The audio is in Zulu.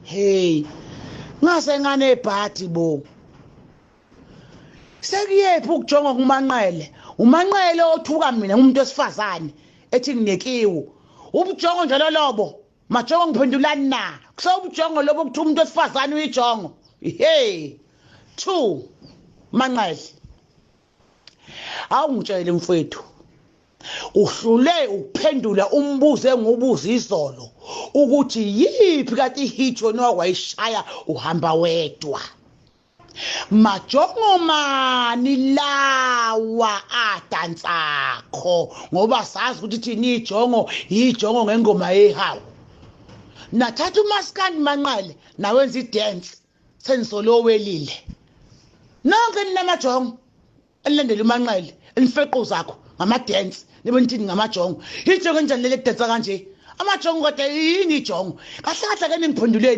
Hey, ngase nganebhadi bo. Sekuyephi ukujonga kuManqele? UManqele othuka mina ngumuntu wesifazane ethi nginekiwu. Ubujongo nje lolobo. Majongo ngiphendulani na? Kusewubujongo lobo ukuthi umuntu wesifazane uyijongo. Hey. 2 Manqele. Awungitshele mfowethu. Uhlule ukuphendula umbuzo engubuza izolo ukuthi yiphi kanti ihit wena wakwayishaya uhamba wedwa. Majongo mani lawa adansakho ngoba sazi ukuthi thina ijongo ijongo ngengoma yehawu. Nathatha umaskandi Manqele nawenza idance senisolowelile. Nonke ninamajongo elilandela uManqele enifeqo zakho ngama-dance nibe nithini ngamajongo. Ijongo enjani leli kudansa kanje? Amajongo kodwa yini ijongo? Kahle kahle ke ningiphenduleni.